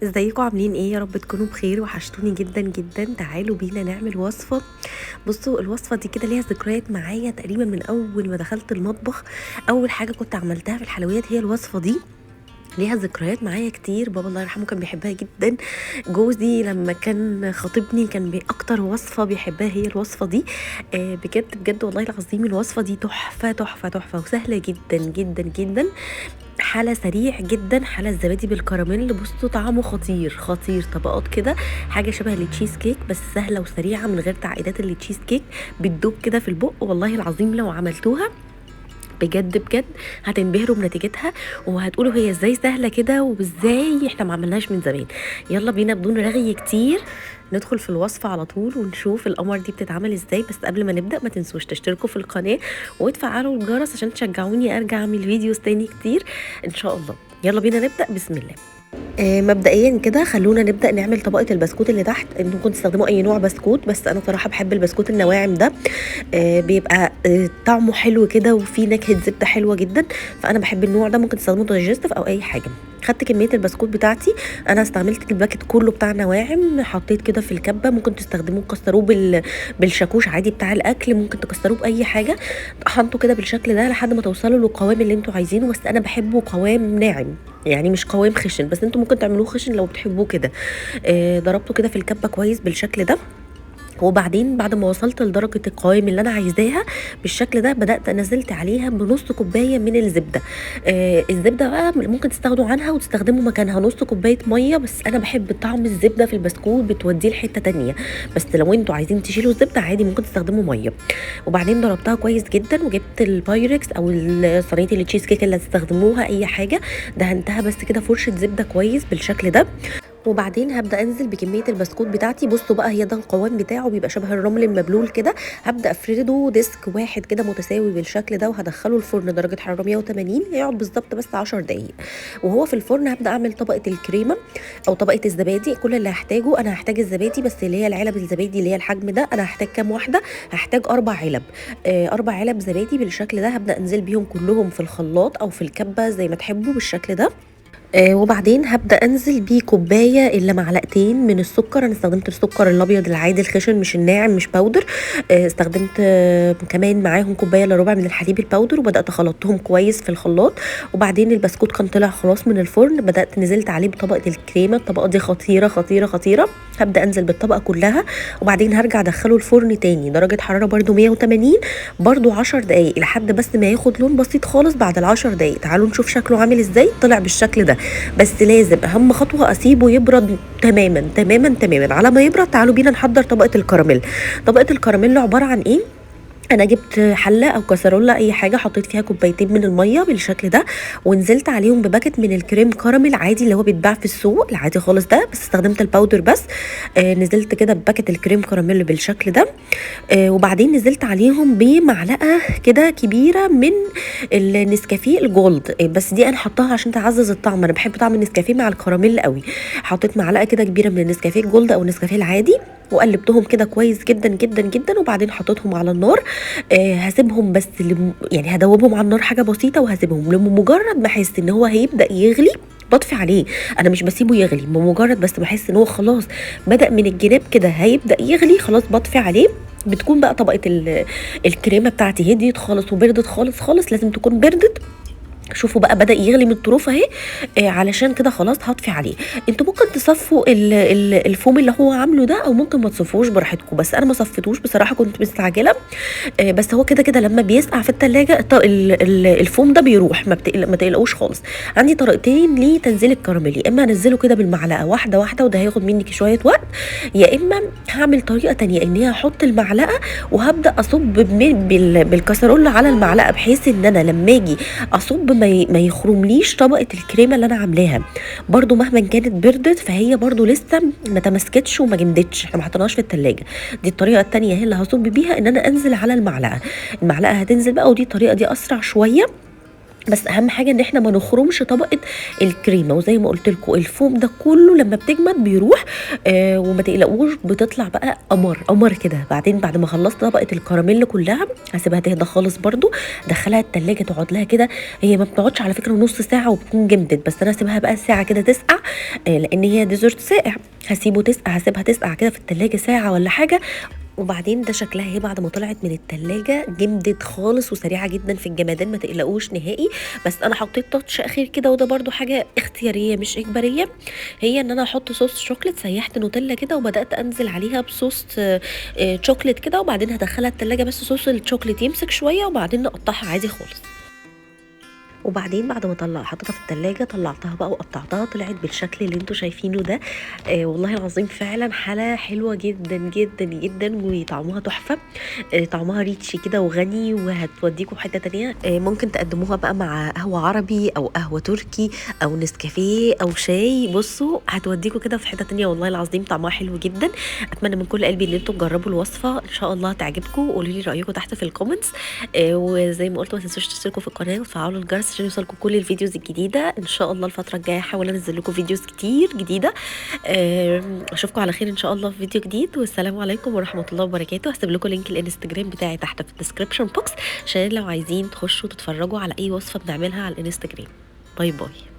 ازيكم عاملين ايه؟ يا رب تكونوا بخير. وحشتوني جدا جدا. تعالوا بينا نعمل وصفة. بصوا الوصفة دي كده ليها ذكريات معايا تقريبا من اول ما دخلت المطبخ. اول حاجة كنت عملتها في الحلويات هي الوصفة دي، ليها ذكريات معايا كتير. بابا الله يرحمه كان بيحبها جدا، جوزي لما كان خاطبني كان اكتر وصفة بيحبها هي الوصفة دي. بجد بجد والله العظيم الوصفة دي تحفة تحفة تحفة وسهلة جدا جدا جدا. حلا سريع جدا، حلا الزبادي بالكراميل. بصوا طعمه خطير خطير، طبقات كده، حاجة شبه التشيز كيك بس سهلة وسريعة من غير تعقيدات. التشيز كيك بتدوب كده في البق، والله العظيم لو عملتوها بجد بجد هتنبهروا بنتيجتها وهتقولوا هي ازاي سهلة كده وازاي احنا ما عملناش من زمان. يلا بينا بدون رغي كتير ندخل في الوصفة على طول ونشوف القمر دي بتتعمل ازاي. بس قبل ما نبدا ما تنسوش تشتركوا في القناة وتفعلوا الجرس عشان تشجعوني ارجع اعمل videos تاني كتير ان شاء الله. يلا بينا نبدا، بسم الله. مبدئيا كده خلونا نبدا نعمل طبقه البسكوت اللي تحت. انتوا ممكن تستخدموا اي نوع بسكوت، بس انا صراحة بحب البسكوت النواعم ده، بيبقى طعمه حلو كده وفيه نكهة زبدة حلوة جدا، فانا بحب النوع ده. ممكن تستخدموا digestive او اي حاجة. خدت كمية البسكوت بتاعتي، انا استعملت ال packet كله بتاع نواعم، حطيت كده في الكبه. ممكن تستخدموه تكسروه بالشاكوش عادي بتاع الاكل، ممكن تكسروه باي حاجة. طحنته كده بالشكل ده لحد ما توصلوا للقوام اللي انتوا عايزينه، بس انا بحبه قوام ناعم، يعني مش قوام خشن، بس انتوا ممكن تعملوه خشن لو بتحبوه كده. ضربته كده في الكبه كويس بالشكل ده، وبعدين بعد ما وصلت لدرجة القوام اللي انا عايزاها بالشكل ده، بدات نزلت عليها بنص كوباية من الزبدة. الزبدة بقى ممكن تستغنوا عنها وتستخدموا مكانها نص كوباية مية، بس انا بحب طعم الزبدة في البسكوت، بتوديه لحته تانية. بس لو انتوا عايزين تشيلوا الزبدة عادي ممكن تستخدموا مية. وبعدين ضربتها كويس جدا، وجبت البايركس او صينية التشيز كيك اللي هتستخدموها اي حاجة، دهنتها بس كده فرشه زبدة كويس بالشكل ده. وبعدين هبدا انزل بكمية البسكوت بتاعتي. بصوا بقى هي ده القوام بتاعه، بيبقى شبه الرمل المبلول كده. هبدا افرده disc واحد كده متساوي بالشكل ده، وهدخله الفرن درجه حرارة 180، هيقعد بالظبط بس 10 دقايق. وهو في الفرن هبدا اعمل طبقه الكريمة او طبقه الزبادي. كل اللي هحتاجه، انا هحتاج الزبادي بس اللي هي العلب الزبادي اللي هي الحجم ده. انا هحتاج كام واحدة؟ هحتاج 4 علب، 4 علب زبادي بالشكل ده. هبدا انزل بيهم كلهم في الخلاط او في الكبه زي ما تحبوا بالشكل ده. وبعدين هبدا انزل بيه كوباية الا معلقتين من السكر. انا استخدمت السكر الابيض العادي الخشن، مش الناعم، مش powder. استخدمت كمان معاهم كوباية الا ربع من الحليب ال powder، وبدات خلطتهم كويس في الخلاط. وبعدين البسكوت كان طلع خلاص من الفرن، بدات نزلت عليه بطبقه الكريمة. الطبقة دي خطيرة خطيرة خطيرة. هبدا انزل بالطبقه كلها، وبعدين هرجع ادخله الفرن تاني درجه حرارة برده 180، برده 10 دقائق لحد بس ما ياخد لون بسيط خالص. بعد ال10 دقائق تعالوا نشوف شكله عامل ازاي. طلع بالشكل ده. بس لازم اهم خطوة اسيبه يبرد تماما تماما تماما. على ما يبرد تعالوا بينا نحضر طبقه الكراميل. طبقه الكراميل عبارة عن ايه؟ انا جبت حله او كسرولة اي حاجة، حطيت فيها كوبايتين من المية بالشكل ده، ونزلت عليهم ب packet من الكريم كراميل عادي اللي هو بيتباع في السوق العادي خالص ده، بس استخدمت ال powder بس. نزلت كده ب packet الكريم كراميل بالشكل ده. وبعدين نزلت عليهم بمعلقه كده كبيرة من النسكافيه ال Gold، بس دي انا حطاها عشان تعزز الطعم، انا بحب طعم النسكافيه مع الكراميل قوي. حطيت معلقه كده كبيرة من النسكافيه ال Gold او النسكافيه العادي، وقلبتهم كده كويس جدا جدا جدا. وبعدين حطيتهم على النار. هسيبهم بس يعني هدوبهم على النار حاجة بسيطة، وهسيبهم لمجرد ما احس ان هو هيبدا يغلي بطفي عليه. انا مش بسيبه يغلي، بمجرد بس ما احس ان هو خلاص بدا من الجناب كده هيبدا يغلي خلاص بطفي عليه. بتكون بقى طبقه الكريمة بتاعتي هديت خالص وبردت خالص خالص، لازم تكون بردت. شوفوا بقى بدأ يغلي من الطروف اهي، علشان كده خلاص هطفي عليه. انتوا ممكن تصفوا الفوم اللي هو عامله ده، او ممكن ما تصفوش براحتكم، بس انا ما صفيتوش بصراحة، كنت مستعجلة. بس هو كده كده لما بيسقع في التلاجة الفوم ده بيروح، ما تقلقوش خالص. عندي طريقتين لتنزيل الكراميل، يا اما انزله كده بالمعلقه واحدة واحدة وده هياخد مني شوية وقت، يا اما هعمل طريقه تانية ان هي هحط المعلقة وهبدا اصب بالكسرولة على المعلقة، بحيث ان انا لما اجي اصب ما يخرمليش طبقه الكريمة اللي انا عاملاها. برضو مهما كانت بردت فهي برضو لسه ما تمسكتش وما جمدتش، احنا ما حطيناهاش في التلاجة. دي الطريقة الثانية هي اللي هصب بيها، ان انا انزل على المعلقة، المعلقة هتنزل بقى، ودي الطريقة دي اسرع شوية. بس اهم حاجة ان احنا ما نخرمش طبقه الكريمة. وزي ما قلت لكم الفوم ده كله لما بتجمد بيروح، وما تقلقوش بتطلع بقى قمر قمر كده. بعدين بعد ما خلصت طبقه الكراميل كلها هسيبها تهدى خالص برده، دخلها التلاجة تقعد لها كده، هي ما بتقعدش على فكرة نص ساعة وبتكون جمدت، بس انا هسيبها بقى ساعة كده تسقع، لان هي dessert ساقع. هسيبه تسقع، هسيبها تسقع كده في التلاجة ساعة ولا حاجة. وبعدين ده شكلها اهي بعد ما طلعت من التلاجة، جمدت خالص وسريعة جدا في الجمدان، ما تقلقوش نهائي. بس انا حطيت touch اخير كده، وده برضو حاجة اختيارية مش اجبارية، هي ان انا احط صوص شوكليت. سيحت نوتيلا كده وبدأت انزل عليها بصوص شوكليت كده، وبعدين هدخلها التلاجة بس صوص الشوكليت يمسك شوية، وبعدين نقطعها عادي خالص. وبعدين بعد ما حطيتها في التلاجة طلعتها بقى وقطعتها، طلعت بالشكل اللي انتوا شايفينه ده. والله العظيم فعلا حالة حلوة جدا جدا جدا، وطعمها تحفة، طعمها rich كده وغني، وهتوديكم حتة تانية. ممكن تقدموها بقى مع قهوة عربي او قهوة تركي او نسكافيه او شاي. بصوا هتوديكم كده في حتة تانية، والله العظيم طعمها حلو جدا. اتمنى من كل قلبي ان انتوا تجربوا الوصفة، ان شاء الله تعجبكم. قولوا لي رأيكم تحت في ال comments، وزي ما قلت ما تنسوش تشتركوا في القناة وتفعلوا الجرس عشان يوصلكم كل ال videos الجديدة. ان شاء الله الفترة الجاية هحاول انزل لكم videos كتير جديدة. اشوفكم على خير ان شاء الله في فيديو جديد، والسلام عليكم ورحمة الله وبركاته. هسيب لكم link الانستجرام بتاعي تحت في ال description box عشان لو عايزين تخشوا تتفرجوا على اي وصفه بنعملها على الانستجرام. bye bye.